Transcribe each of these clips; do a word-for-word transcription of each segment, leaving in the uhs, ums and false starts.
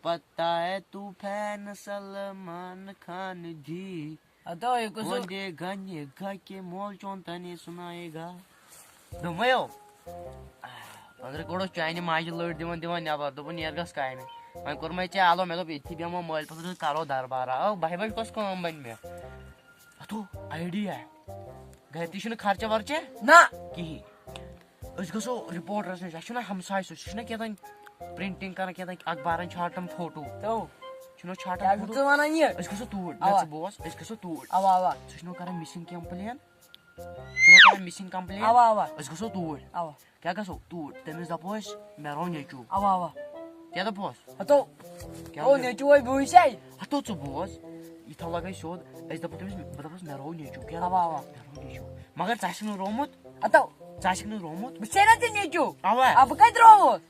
پتا ہے تو فین سلمان خان جی، ہتو، یہِ کُس وہ دے گا یہ گا کے مول چون تنے سنائے گا۔ دوٚپمَیو، پَتہٕ کوٚڑُس چانہِ ماجہِ لٔڑ دِوان دِوان نٮ۪بر، دوٚپُن، "نیرٕ گژھ کامہِ۔" وۄنۍ کوٚر مےٚ ژےٚ آلو، مےٚ دوٚپ، "ییٚتھی بیٚہمو مٲلۍ پَتہٕ کَرو دربارا۔" او، بَہہِ بَجہِ کۄس کٲم بَنہِ مےٚ؟ اَتھو، آیڈیا۔ گَرِ تہِ چھُنہٕ خرچہ ورچہ نہ۔ کِہیٖنۍ۔ أسۍ گژھو رِپورٹرَس نِش، اَسہِ چھُنہ ہمساے سُہ، سُہ چھُنہ کیٛاہ تام پرٛنٹِنٛگ کَران، کیٛاہ تام اخبارَن چھاٹان فوٹو۔ تو چھُنہ کیٛاہ چھاٹان چھُکھ فوٹو۔ ژٕ وَنان یہِ؟ أسۍ گژھو توٗرۍ، اَوا۔ نہ ژٕ بوز، أسۍ گژھو توٗرۍ۔ اَوا اَوا۔ سُہ چھُنہ کَران مِسِنٛگ کمپلین۔ چھُنہ کَران مِسِنٛگ کمپلین۔ اَوا اَوا۔ أسۍ گژھو توٗرۍ۔ اَوا۔ کیٛاہ گژھو توٗرۍ؟ تٔمِس دَپو أسۍ، مےٚ روو نیٚچوٗ۔ اَوا اَوا۔ کیٛاہ دَپوس؟ ہتو۔ کیٛاہ او وَنو؟ نیٚچوٗ وَے بٕے چھَے۔ ہتو ژٕ بوز، یہِ تھاو لگٲے سیوٚد۔ أسۍ دَپو تٔمِس، بہٕ دَپوس، مےٚ روو نیٚچوٗ۔ کیٛاہ اَوا اَوا۔ مےٚ روو نیٚچوٗ۔ مگر ژٕ آسکھ نہٕ رومُت۔ ہتو۔ ژٕ آسکھ نہٕ رومُت۔ بہٕ چھُسَے نہ ژےٚ نیٚچوٗ۔ اَوا۔ اَ بہٕ کَتہِ رووُس؟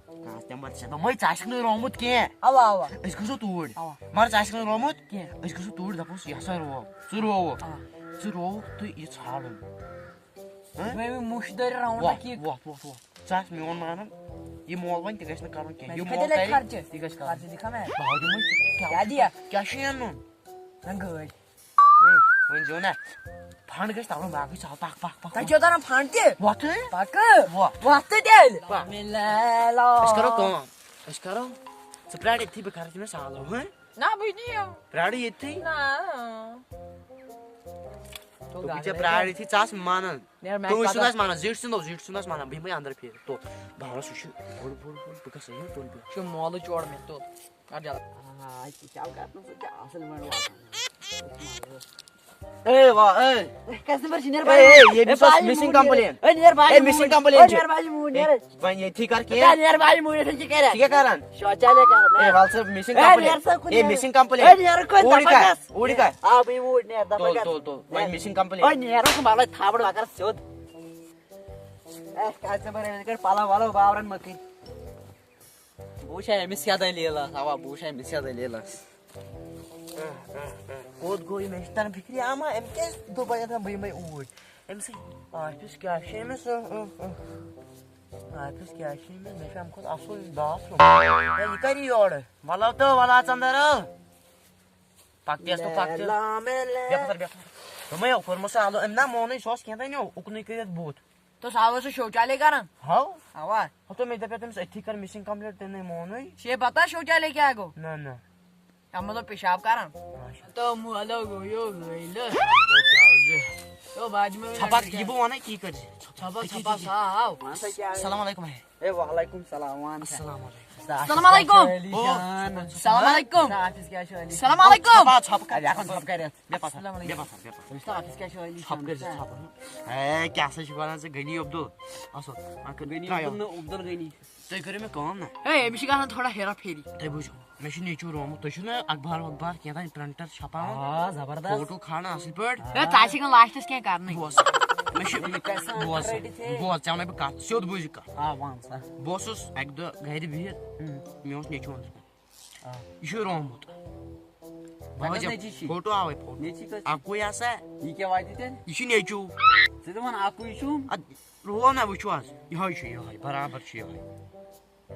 کانٛہہ تہِ مَر ژےٚ دوٚپمَے ژٕ آسکھ نہٕ رومُت کینٛہہ۔ اَوا اَوا۔ أسۍ گژھو توٗرۍ۔ اَوا۔ مگر ژٕ آسکھ نہٕ رومُت۔ کینٛہہ۔ أسۍ گژھو توٗرۍ، دَپوس، یہِ ہسا روو۔ ژٕ رووُکھ۔ اَوا۔ ژٕ رووُکھ تہٕ یہِ ژھانٛڈُن۔ مےٚ مےٚ مُش دٲرِتھ راوُنٛڈ وۄتھ، کِک۔ وۄتھ، وۄتھ، وۄتھ۔ ژٕ آس میون مانان، یہِ مول وَنہِ تہِ گژھِ نہٕ کَرُن کینٛہہ۔ وۄنۍ یہِ کھٔتۍ مول لَگہِ کَرِ، خرچہِ۔ تہِ گژھِ کَرُن۔ خرچہِ دِکھا مےٚ؟ بہٕ ہاو دِمَے ژےٚ کیٛاہ۔ کیٛاہ دِیا؟ کیٛاہ چھُے اَنُن؟ گٲڑۍ۔ وۄنۍ زیوٗن اَتھ۔ فنٛڈ گژھِ تَرُن باقٕے، ژٕ ہاو پَکھ، پَکھ، پَکھ۔ تۄہہِ چھو تَران فنٛڈ تہِ؟ وۄتھ ہے۔ پَکہٕ۔ وۄتھ۔ وۄتھ تہٕ تیٚلہِ۔ وۄتھ۔ مِلے لو۔ أسۍ کَرو کٲم۔ أسۍ کَرو۔ ژٕ پرٛار ییٚتھی، بہٕ کَرٕ تٔمِس سالو، ہہ؟ نہ بہٕ نِیو۔ پرٛارٕ ییٚتھی۔ نہ۔ دوٚپُے ژےٚ پرٛار ییٚتھی، ژٕ آس مانان۔ نیرٕ مےٚ تُہۍ چھُنہٕ پَتہٕ۔ اَسہِ مانان، زِٹھۍ سُنٛد اوس، زِٹھۍ سُنٛد آسہِ مانان، بہٕ یِمَے اَنٛدر پھیٖرِتھ۔ تو بہٕ ہَس، سُہ چھُ بوٚڑ، بوٚڑ، بوٚڑ، بہٕ گژھٕ یہِ تُلہٕ بہٕ۔ چھُ مولہٕ چور مےٚ تُل۔ کَر جلدی۔ آ، یہِ کیٛاہ کَرنَس ژےٚ اَصٕل وۄنۍ واتان۔ اے وا، اے۔ اے، کَسٹمَر چھِ، نیر اے، باجہِ اے، موٗ-، ییٚمِس اے، اوس باجہِ missing موٗ-، complaint۔ اے، نیر باجہِ A, move-, missing A, complaint چھِ۔ نیر باجہِ موٗ-، نیر۔ اے، وۄنۍ ییٚتھی کَر اے، کینٛہہ۔ نیر باجہِ موٗ-، نیر، ژٕ کیٛاہ کَران؟ شوچالیہ کَران۔ اے، وَل سا، missing اے، complaint۔ نیر سا کُن، اے، نیر۔ missing complaint۔ اے، نیر کُن، اوٗرۍ دَپان کَر، گژھ۔ اوٗرۍ کَر۔ آ، بہٕ یِمہٕ اوٗرۍ، نیر، دَپان تُل، گژھ۔ تُل، تُل۔ وۄنۍ نیر۔ missing complaint۔ اے، نیر، ہُہ مَلے تھاپڑ، بہٕ کَرٕ سیوٚد۔ اے، کیٛاہ ژےٚ بَرے، یِتھ کٲٹھۍ پَلو وَلو باورَن مٔکٕرۍ۔ بہٕ وٕچھِ ہا أمِس کیٛاہ دٔلیٖل ٲس، اَوا، بہٕ وٕچھِ ہا أمِس کیٛاہ دٔلیٖل ٲس۔ کوٚت گوٚو یہِ؟ مےٚ چھِ تَران فِکرِ، اَما أمۍ کیٛازِ دوٚپ اَتٮ۪تھ بہٕ یِمَے اوٗرۍ؟ أمِس آفِس کیٛاہ چھِ أمِس؟ اۭں، اۭں، اۭں۔ آفِس کیٛاہ چھِ أمِس؟ مےٚ چھُ اَمہِ کھۄتہٕ اَصٕل باتھ روٗم۔ ہے، یہِ کَر یی یورٕ؟ وَلو تو، وَلا ژَندَر ٲل۔ پَکھ تہِ ٲس نہٕ پَکھ تہِ۔ بیٚہہ پَتھَر، بیٚہہ پَتھَر۔ دوٚپمَے، یو کوٚرمُت سُہ آلو، أمۍ نا مونُے، سُہ اوس کینٛہہ تانۍ، یو اُکنُے کٔرِتھ بُتھ۔ تو سُہ آو سُہ شوچالیہ کران۔ ہاو۔ اوا۔ ہتو مےٚ دپیو تٔمِس أتھی کر missing complaint، تٔمۍ نہٕ مونُے۔ چھے پتہ شوچالیہ کیٛاہ گوٚو؟ نہ، نہ۔ اَتھ منٛز اوس پِشاب کران۔ اچھا۔ تو مولو گوٚو یو گٔیلہٕ۔ تو بعد میں ژھپک، یہِ بہٕ ونان تی کٔرۍ زِ۔ ژھپا ژھپا سا آو۔ السلام علیکم ہے۔ اے وعلیکم السلام، وان سا۔ السلام علیکم۔ السلام علیکم۔ او، السلام علیکم۔ آفس کیٛاہ چھُ علی؟ السلام علیکم۔ ژھپا، ژھپہٕ کر۔ علی، اکھ ژھپہٕ کر یتھ۔ بیٚہہ پتھر، السلام علیکم۔ بیٚہہ پتھر، بیٚہہ پتھر۔ وٕچھ تو آفس کیٛاہ چھُ علی؟ ژھپہٕ کٔرۍ زِ، ژھپہٕ۔ ہے، کیٛاہ سا چھُکھ ونان ژٕ غنی عبدل؟ اصل۔ وۄنۍ کر غنی trial۔ عبدل نہٕ عبدل غنی۔ تُہۍ کٔرِو مےٚ کٲم نا۔ ہے، أمِس چھِ گژھان تھوڑا ہیرا پھیری۔ تُہۍ بوٗزِو، مےٚ چھُ نیٚچوٗ رومُت۔ تُہۍ چھُو نا اخبار وخبار کینٛہہ تام، printer چھپاوان؟ آ، زبردست۔ فوٹو کھالان اصل پٲٹھۍ۔ ہے، ژٕ آسکھ نہٕ لاسٹس کینٛہہ کرنٕے۔ بوز، مےٚ چھُ، بوز، بوز، ژےٚ وَنَے بہٕ کَتھ، سیوٚد بوٗزِ کَتھ۔ آ، وَن سا۔ بہٕ اوسُس اَکہِ دۄہ گَرِ بِہِتھ، مےٚ اوس نیٚچوٗ أنٛدرٕ کَنہِ۔ آ۔ یہِ چھُ رومُت۔ بہٕ کَتٮ۪س ہاوٕ ژےٚ نیٚچی چھی؟ Photo آوَے photo. نیٚچی کَتہِ چھِ؟ اَکُے ہسا۔ یہِ کیٛاہ واتہِ تیٚلہِ؟ یہِ چھُ نیٚچوٗ۔ ژٕ دَپان اَکُے چھُم؟ اَدٕ رُوو نا، وٕچھِو حظ، یِہوٚے چھُ، یِہوٚے، برابر چھُ یِہوٚے۔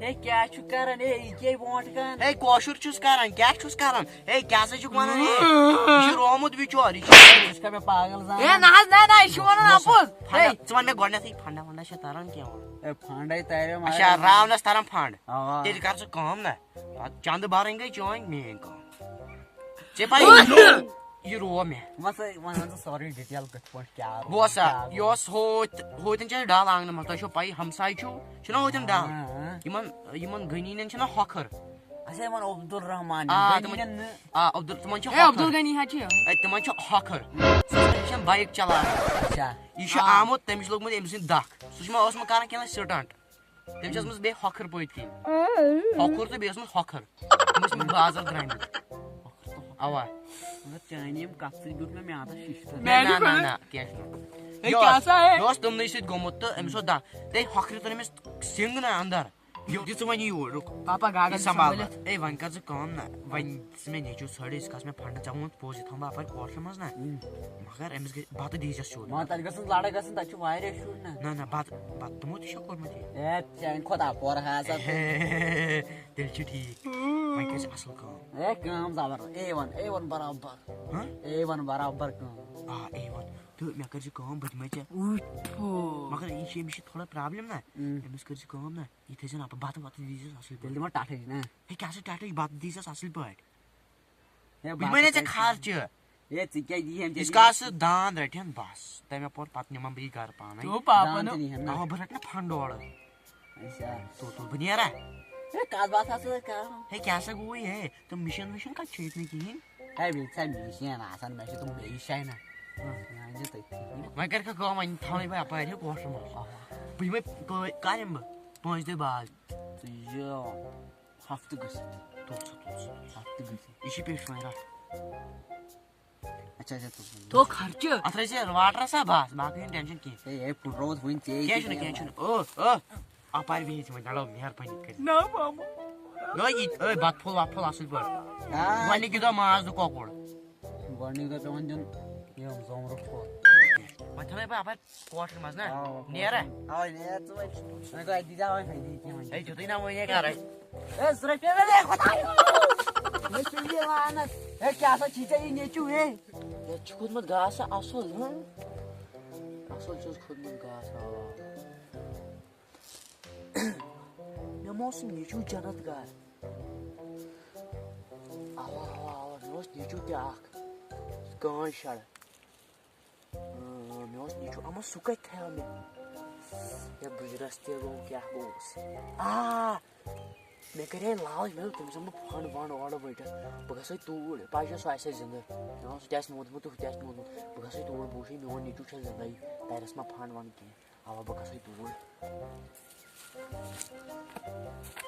ہے، کیٛاہ چھُ کران؟ ہے، یہِ کیٛاہ برونٛٹھ کَن؟ ہے، کٲشُر چھُس کران، کیٛاہ چھُس کران؟ ہے، کیٛاہ سا چھُکھ وَنان؟ ہے، یہِ چھُ رومُت بِچور، یہِ چھُ۔ ژٕ چھُکھا مےٚ پاگل زانان؟ ہے، نہ حظ، نہ، نہ، یہِ چھُ وَنان اَپُز۔ فنڈا، ہے۔ ژٕ وَن مےٚ گۄڈٕنٮ۪تھٕے، فنڈا ونڈا چھا تران کینٛہہ اورٕ؟ ہے، فنڈے ترِ، اچھا، مگر راونس تران فنڈ۔ اَوا۔ تیٚلہِ کر ژٕ کٲم نا، پتہٕ چندٕ برٕنۍ گٔے چٲنۍ، میٲنۍ کٲم۔ ژےٚ پَے، یہِ روو مےٚ۔ وۄنۍ سا، وۄنۍ وَن ژٕ سورُے detail کِتھ پٲٹھۍ کیٛاہ روو، بوز سا، کیٛاہ گوٚو۔ یہِ اوس ہوتۍ، ہوتٮ۪ن چھِ اَسہِ ڈل آنٛگنہٕ منٛز، تۄہہِ چھو پَیی، ہمساے چھُو، چھُنہ ہوتٮ۪ن ڈل؟ اۭں، اۭں۔ یِمن، یِمن غنیٖنٮ۪ن چھِنہ ہۄکھر۔ اچھا، یِمن عبدالرحمان، آ، غنیٖنٮ۪ن تِمن، نہٕ۔ آ، عبدال، تِمن چھِ اے، ہۄکھر۔ عبدالغنی حظ چھِ یِہوٚے۔ اے، تِمن چھِ ہۄکھر۔ سُہ چھُ بایِک چلاوان۔ اچھا۔ یہِ چھُ آ۔ آمُت، تٔمِس چھُ لوٚگمُت أمۍ سٕنٛدِ دَکھ۔ سُہ چھُ مےٚ اوسمُت کران کینٛہہ تام سِٹنٛٹ۔ تٔمۍ چھِ ٲسمٕژ بیٚیہِ ہۄکھٕر پٔتۍ کِنۍ۔ ہۄکھُر تہٕ بیٚیہِ ٲسمٕژ ہۄکھٕر۔ تِم ٲسۍ مےٚ بازر درٛامٕتۍ۔ اوا۔ مگر چانہِ ییٚمہِ کتھٕ سۭتۍ بیوٗٹھ مےٚ میادس شیشتٕر۔ نہ، نہ، نہ، نہ، کینٛہہ چھُنہٕ۔ ہے، یہِ کیٛاہ اوس، سا ہے؟ یہِ اوس تِمنٕے سۭتۍ گوٚمُت تہٕ أمِس اوس دَ-، تَے ہۄکھرِ تُل أمِس سِنٛگ نہ اندر۔ یہِ، یہِ ژٕ وۄنۍ یور، رُک۔ پاپا، گاگن یہِ سنبھال۔ سنبھٲلِتھ۔ ہے، وۄنۍ کر ژٕ کٲم نہ، وۄنۍ دِژ مےٚ نیٚچوٗ ژھٔڑ، یُس کس مےٚ فنڈ ژےٚ ووٚنُتھ پوٚز، یہِ تھاوٕ بہٕ اپٲرۍ کوٹھرِ منٛز نہ۔ مگر أمِس گژھِ بتہٕ دیٖزٮ۪س سیوٚد۔ مگر تتہِ گٔژھ نہٕ لڑٲے گژھٕنۍ، تتہِ چھِ واریاہ شُرۍ نہ۔ نہ، نہ، بتہٕ، بتہٕ تِمو تہِ چھا کوٚرمُت یہِ؟ ہے، چانہِ کھۄتہٕ اپور ہا سا۔ تیٚلہِ چھُ ٹھیٖک۔ وۄنۍ گژھِ اَصٕل کٲم۔ اے، کٲم زبردست، اے ون، اے ون برابر۔ ہاں؟ اے ون برابر کٲم۔ آ، اے ون۔ تہٕ مےٚ کٔرۍ زِ کٲم، بہٕ دِمے ژےٚ۔ اوٗٹھو۔ مگر یہِ چھِ، أمِس چھِ تھوڑا پرابلم نا۔ اۭں۔ أمِس کٔرۍ زِ کٲم نا، یہِ تھٲے زِ نا بتہٕ وتہٕ دی زٮ۪س اَصٕل پٲٹھۍ۔ تیٚلہِ دِمو ٹٹھٕے نا۔ ہے، کیٛاہ سا ٹٹھٕے، بتہٕ دی زٮ۪س اَصٕل پٲٹھۍ۔ ہے، بہٕ دِمے نا بتہٕ ژےٚ کَتہِ؟ خرچہٕ۔ ہے، ژٕ کیٛاہ دِیہِ أمۍ ژےٚ؟ ییٖتِس کالس سُہ داند رٹن بس، تمہِ اپور پتہٕ نِمن بہٕ یہِ گرٕ پانے۔ تو پاپا داند نہٕ۔ تہِ نِہن نا۔ اوا، بہٕ رٹہٕ نا فنڈ اورٕ۔ اچھا۔ تُل، تُل، بہٕ نیرا۔ ہے، کتھ باتھ ہسا کر؟ ہے، کیٛاہ سا گوٚو یہِ؟ ہے، تِم مِشیٖن وِشیٖن کتہِ چھِ ییٚتہِ نہٕ کِہیٖنۍ؟ ہے، بیٚیہِ چھا مِشیٖن آسان؟ مےٚ چھِ تِم بیٚیہِ جایہِ نا۔ ہاں۔ یہِ چھا تٔتھی؟ وۄنۍ کر کھا کٲم، وۄنۍ تھاونے بہٕ اپٲرۍ ہیوٚر کوٹھرٕ منٛز۔ آ۔ بہٕ یِمے پٲ-، کر یِمہٕ بہٕ؟ پانٛژِ دۄہہِ بعد۔ تہٕ یہِ ہفتہٕ گٔژھِتھ۔ تُل سا، تُل سا، تُل سا۔ ہفتہٕ گٔژھِتھ۔ یہِ چھِ پیٚٹھۍ وۄنۍ رٹھ۔ اچھا، اچھا، تُل۔ تو خرچہٕ۔ اتھ رٲسۍ واٹرس ہا بس، باقٕے چھُنہٕ ٹینشن کینٛہہ۔ ہے، ہے، پھُٹرووُتھ وُنہِ ژےٚ کینٛہہ چھُنہٕ، کینٛہہ چھُنہٕ۔ او، او، اپارِ بِہِتھ چھِ وۄنۍ، لڑو مہربٲنی کٔرِتھ۔ نہ، ماما۔ نہ، یہِ، اے، بتہٕ پھوٚل وتہٕ پھوٚل اصٕل پٲٹھۍ۔ آ۔ گۄڈٕنِکہِ دۄہ ماز تہٕ کۄکُر۔ گۄڈٕنِکہِ دۄہ پٮ۪وان دیُن یِم زومرُک پھوٚل۔ وۄنۍ تھاونے بہٕ اپارِ کوٹھرِ منٛز نا۔ آ، نیرا۔ آ، نیر ژٕ وۄنۍ۔ وۄنۍ گوٚو اَتہِ دیٖزِ وۄنۍ فٲیدٕ یہِ کینٛہہ وۄنۍ۔ ہے، تیُتُے نا وۄنۍ ہے کرے۔ ہے، زٕ رۄپیہِ مےٚ دے خۄدایو۔ مےٚ چھُ یہِ لعنت۔ ہے، کیٛاہ سا چھی ژےٚ یہِ نیٚچوٗ ہے؟ یَتھ چھُ کھوٚتمُت گاسہٕ اَصٕل، ہاں؟ اَصٕل چھُس کھوٚتمُت گاسہٕ، اَوا، اَوا۔ مےٚ ما اوس سُہ نیٚچوٗ جنت گار؟ اَوا، اَوا، اَوا، مےٚ اوس نیٚچوٗ تہِ اَکھ۔ کٲنۍ شَڑٕ۔ اۭں، مےٚ اوس نیٚچوٗ، اما سُہ کتہِ تھایو مےٚ؟ یتھ بٕجرس تہِ گوٚو، کیٛاہ گوٚوس؟ آ، مےٚ کریے لالچ، مےٚ دوٚپ، تٔمِس دِمہٕ بہٕ فنڈ ونڈ اورٕ ؤٹِتھ، بہٕ گژھٕ توٗرۍ، پتہٕ چھُ سُہ آسہِ ہے زندٕ۔ مےٚ ووٚنُس، ہُہ تہِ آسہِ موٗدمُت تہٕ ہُہ تہِ آسہِ موٗدمُت، بہٕ گژھٕ توٗرۍ، بہٕ وٕچھٕ میون نیٚچوٗ چھا زندے، تتہِ رس ما فنڈ ونڈ کینٛہہ۔ اوا، بہٕ گژھٕ توٗرۍ۔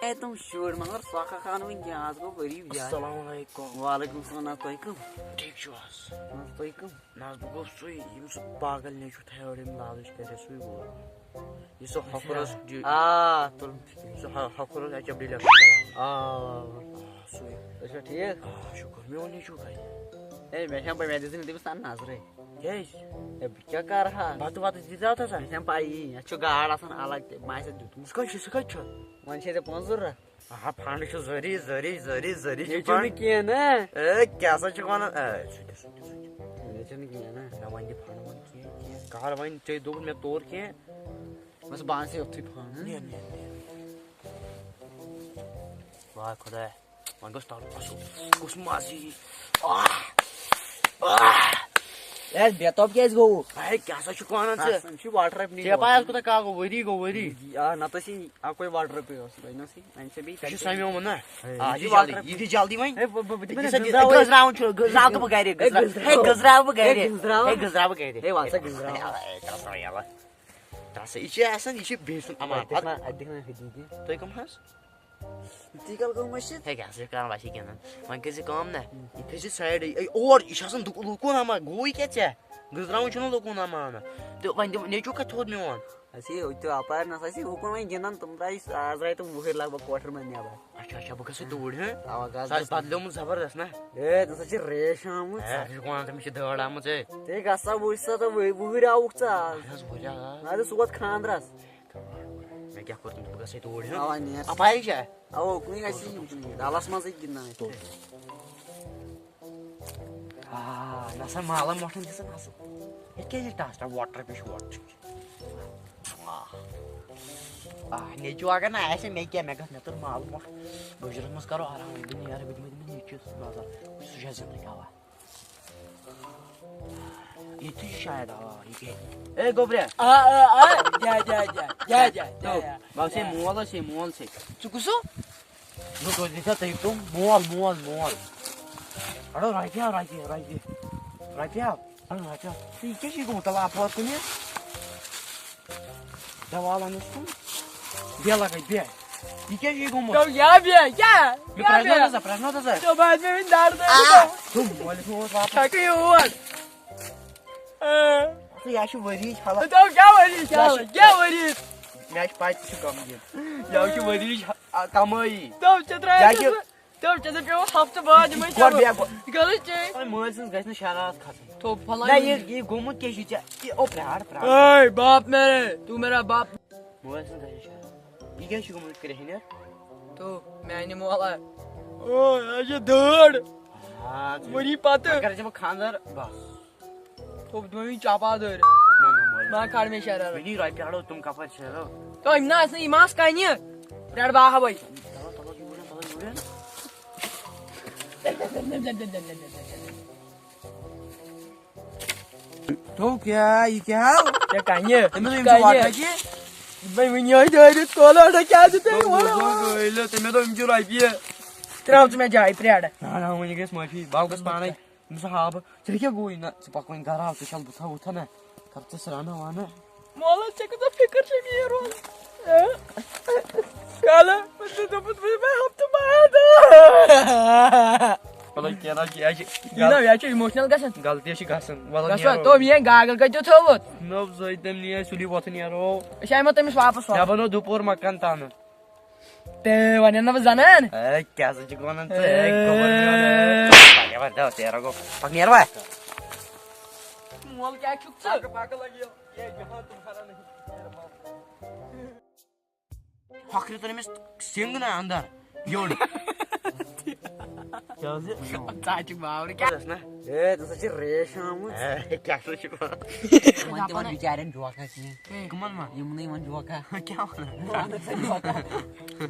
اے، تِم شُرۍ، مگر سۄکھٕ خان وٕنہِ کینٛہہ، آز گوٚو ؤری زیادٕ۔ السلام علیکم۔ وعلیکم السلام، نہ تُہۍ کٕم؟ ٹھیٖک چھِو حظ؟ نہ تُہۍ کٕم؟ نہ حظ، بہٕ گوٚوُس سُے، ییٚمۍ سُہ پاگل نیٚچوٗ تھایو أمۍ لالٕچ کَرِ سُے گوٚو۔ یہِ سُہ ہۄکھُر اوس، اچھا۔ آ، تُلُن۔ سُہ ہۄ-، ہۄکھُر اوس اچھا بِلیک کران۔ آ، آ، آ، سُے۔ تُہۍ چھِوا ٹھیٖک؟ آ، شُکُر، میون نیٚچوٗ کَتہِ؟ اے، مےٚ چھا پَے، مےٚ دِژٕے نہٕ تٔمِس تَنہٕ نظرٕے۔ کیٛازِ؟ ہے، بہٕ کیٛاہ کَرٕ ہا؟ بَتہٕ وَتہٕ دِژاو تَس ہا؟ مےٚ چھَنہٕ پَیی، اَتھ چھُ گاڈ آسان الگ تہِ، مےٚ آسہِ دیُتمُت۔ سُہ کَتہِ چھُ، سُہ کَتہِ چھُ؟ وۄنۍ چھے ژےٚ پونٛسہٕ ضوٚرَتھ؟ آ، فنڈ چھُ ضروٗری، ضروٗری، ضروٗری، ضروٗری چھُ ییٚتہِ چھُنہٕ فنڈ۔ کینٛہہ نا۔ اے، کیٛاہ سا چھُکھ وَنان؟ اے، سُہ تہِ، سُہ تہِ، سُہ تہِ۔ ییٚتہِ چھُنہٕ کینٛہہ نا۔ مےٚ وَن دِ فنڈ وَن کینٛہہ، کینٛہہ۔ کَر وۄنۍ ژےٚ دوٚپُتھ مےٚ توٚر کینٛہہ۔ بس بہٕ اَنہٕ سا یوٚتھُے فنڈ، ہاں؟ نیر، نیر، نیر۔ واے خۄدایا، وۄنۍ گوٚژھ تَلُن اَصٕل۔ کُس مَزٕ یی۔ آہ! آہ! اے، بے تاب کیٛازِ گوٚوُکھ؟ ہے، کیٛاہ سا چھُکھ وَنان ژٕ؟ قسم چھُ واٹر اَپہِ نِش ژےٚ پَے گوٚوُکھ۔ آز کوٗتاہ کال گوٚو؟ ؤری گوٚو، ؤری۔ آ، نہ تہٕ چھِ اَکوے واٹر اَپٕے اوس، بَنیو سُہ، وۄنۍ چھِ بیٚیہِ یہِ چھُ تَتہِ۔ سَمیومُت نا؟ ہے، آ، یہِ یہِ چھُ چھُ واٹر جلدی، اَپٕے۔ یہِ چھُ جلدی وۄنۍ۔ ہے، بہٕ، بہٕ، بہٕ، بہٕ دِمے یہِ نا چھا گٔنزراوٕے۔ گٔنزراوُن چھُ، گٔنزراو تہٕ بہٕ گَرِ، ہے، گٔنزراو۔ گٔنزراو۔ ہے، گٔنزراو بہٕ گَرِ۔ ہے، گٔنزراو۔ ہے، گٔنزراو بہٕ گَرِ۔ ہے، وَن سا گٔنزراو۔ ہے، ترٛاو سا یَلہٕ۔ یہِ چھُ اَسان، یہِ چھُ بیٚیہِ سُنٛد اَمان۔ اَتہِ دِکھ نا، اَتہِ دِکھ نا، ہے، دیٖدی۔ تُہۍ کٕم حظ؟ تی کَل گوٚو مٔشِتھ۔ ہے، کیٛاہ سا چھِ کَران، وۄنۍ چھِ گِنٛدان۔ وۄنۍ کٔرۍ زِ کٲم نا، یہِ تھٲے زِ سایڈٕے۔ اے، اور، یہِ چھُ آسان دُک-، لُکُن اَما، گوٚوٕے کیٛاہ ژےٚ؟ گٔنٛزراوُن چھُنہٕ لُکُن اَما اَنان۔ تہٕ وۄنۍ دِم-، نیٚچوٗ کَتہِ تھوٚد میون؟ اَسہِ ہے، ہُتہِ تہِ اَپارِ نَس، اَسہِ ہے ہُکُن وۄنۍ گِنٛدان، تِم درٛاے، آز درٛاے تِم وُہٕرۍ لگ بگ کوٹھر منٛز نٮ۪بر۔ اچھا، اچھا، بہٕ گژھٕ توٗرۍ، ہہ؟ اَوا، گژھ، گژھ۔ سُہ آسہِ بدلیومُت زبردست، نہ؟ اے، ژٕ سا چھِ ریش آمٕژ۔ ہے، ژٕ چھُکھ وَنان، تٔمِس چھِ دٲڑ آمٕژ، ہے۔ تے گژھ سا، وٕچھ سا، ژٕ وُ-، وُہٕرۍ آوُکھ ژٕ آز۔ اَہَن حظ، وُہٕرۍ آو۔ نہ، ژٕ سوز خانٛدرَس۔ مےٚ کیٛاہ کوٚر تٔمِس؟ بہٕ گژھٕ ہے توٗرۍ، ہہ؟ اَوا، نیر۔ اَپارِ چھا؟ اَوا، اُکنُے گژھِ یہِ، ڈَلَس منٛزٕے گِنٛدناوٕنۍ۔ آ، نہ سا، مالا مۄٹھن دِژٕن اَصٕل۔ ییٚتہِ کیٛازِ یہِ ٹاسٹا واٹر پیٚیہِ چھُ واٹر؟ آ۔ آ، نیٚچوٗ اگر نہٕ آسہِ، مےٚ کیٛاہ، مےٚ گژھِ، مےٚ توٚر مالا مۄٹھ۔ گُجرس منٛز کرو آرام، بہٕ نیرٕ، بہٕ دِمہٕ تٔمِس نیٚچوِس نظر، وٕچھ سُہ چھا زِندٕ کِنہٕ اَوا۔ ییٚتہِ چھُ شاید، اَوا، ییٚتہِ۔ اے گوٚبریا۔ آ، آ، آ، جا، جا، جا، جا، جا، جا، تو، جا۔ بہٕ اوسُے مول، اوسُے مول، اوسُے۔ ژٕ کُس ہو؟ نہ، توتہِ دِژا تٔمۍ تِم مول، مول، مول۔ اَڑو رۄپیہِ ہاو، رۄپیہِ، رۄپیہِ۔ رۄپیہِ ہاو، اَڑو رۄپیہِ ہاو۔ تہٕ یہِ کیٛاہ چھُے گوٚمُت؟ تَلہٕ اَپٲرۍ کُن یہِ۔ دَوا وَنُس کُن۔ بیٚہہ لَگے، بیٚہہ۔ یہِ کیٛاہ چھُے گوٚمُت؟ تو یا بیٚہہ، کیٛاہ؟ یہِ یا پرٛٮ۪زناو بیٚہہ۔ تَس، پرٛٮ۪زناو تَس۔ تو بعد میں بھی دار دے۔ آ۔ تو مٲلِس ما اوس واپَس؟ چھَکٕے اور۔ آ۔ تو یہِ چھُ ؤری ہَلَس۔ تو کیٛاہ ؤری، کیٛاہ، یہِ چھُ کیٛاہ ؤری؟ مےٚ چھِ پَے ژٕ چھُکھ غمگیٖن۔ یہِ چھُ ؤری ہَ-، آ، کَمٲیی۔ تو ژےٚ ترٛایَتھ یہِ چھُ ژٕ، تو ژےٚ دَپیو ہفتہٕ بعد یِمَے گۄڈٕ چلو۔ بیٚہہ گۄ-، یہِ غلط چیٖز۔ وۄنۍ مٲلۍ سٕنٛز گژھِ نہٕ شرارت کھسٕنۍ۔ تو پھلٲنۍ نہ، یہِ، یہِ گوٚمُت کیٛاہ چھُ ژےٚ؟ یہِ، او، پرٛار، پرٛار۔ اے، باپ میرے، تو میرا باپ۔ مٲلۍ سٕنٛز گژھِ نہٕ شرارت۔ یہِ کیٛاہ چھُ گوٚمُت کرٛیٚہنٮ۪ر؟ تو میٛانہِ مولا۔ او، یہِ چھِ دٲر۔ آ، ژٕ ؤری پتہٕ۔ کر ژےٚ بہٕ خانٛدر؟ بس۔ تو دوٚیِم چاپا دٲر۔ نہ، نہ، مٲلِس۔ ما کھار مےٚ شرارت۔ مےٚ دِی رۄپیہِ اَڑو، تِم کَپٲرۍ شیرو؟ تو یِم نہ آسن، یِم آسہٕ کَنہِ۔ پرٛٮ۪ڈ باہہ وَے۔ چلو، چلو، یوٗرۍ، چلو، یوٗرۍ۔ تو کیٛاہ، یہِ کیٛاہ آو؟ ژےٚ کَنہِ؟ تٔمِس یِم کَنہِ۔ چھِ وَٹان کہِ؟ بہٕ وٕنہِ یِہوٚے دٲرِتھ کھولان، نہ کیٛاہ چھُ تۄہہِ وَنان؟ گٔیلہٕ، تٔمۍ دوٚپ یِم چھِ رۄپیہِ۔ ترٛاو ژٕ مےٚ جایہِ پرٛٮ۪ڈ۔ نہ، نہ، وٕنہِ گژھِ معٲفی، بہٕ گژھٕ پانَے۔ أمِس ہاو بہٕ۔ ژےٚ کیٛاہ گوٚوُے؟ نہ، ژٕ پَکھ وۄنۍ گَرٕ، آو، ژٕ چھَل بُتھا وُتھا نہ۔ کَر ژٕ سرٛانہٕ وانہٕ۔ مولوی، ژےٚ کۭژاہ فِکر چھےٚ میٛٲنۍ روزان؟ کالہٕ، مےٚ چھُ دوٚپمُت، وۄنۍ یِمَے ہفتہٕ بعد۔ مطلب، کینٛہہ نہ چھُ، یہِ حظ چھِ یہِ نہ، یہِ حظ چھُ emotional گژھان۔ غلطی حظ چھِ گژھان۔ وَلہٕ گژھو، نیرو۔ تو میٛٲنۍ گاگل کَتہِ چھُو تھٲومٕژ؟ نہ، زٲے تٔمۍ نِیے سُلی وۄتھٕ نیرو۔ أسۍ آیہِ ما تٔمِس واپس مےٚ وَنو دُپور مکان تانہٕ۔ تہٕ وَنٮ۪ن نہٕ بہٕ زَنان۔ اے، کیٛاہ سا چھُکھ وَنان ژٕ؟ اے، گوٚبُر میون، اے۔ پَکھ یَپٲرۍ، دَو، تیرا گوٚو۔ پَکھ نیر وۄنۍ۔ مول کیٛاہ چھُکھ ژٕ؟ ہۄکھرِ تُل أمِس سِنٛگ نہ اَندَر۔ یوٚڑ۔ کیٛاہ حظ یہِ؟ ژٕ ہا چھُکھ باورٕ کیٛاہ؟ کیٛاہ حظ نہ؟ اے، ژٕ ہسا چھِ ریش آمٕژ۔ اے، کیٛاہ سا چھُکھ وَنان؟ یِمَن تہِ وَن بِچارٮ۪ن جوکا کینٛہہ۔ کٕمَن وَن؟ یِمنٕے وَن جوکا۔ کیٛاہ وَنان؟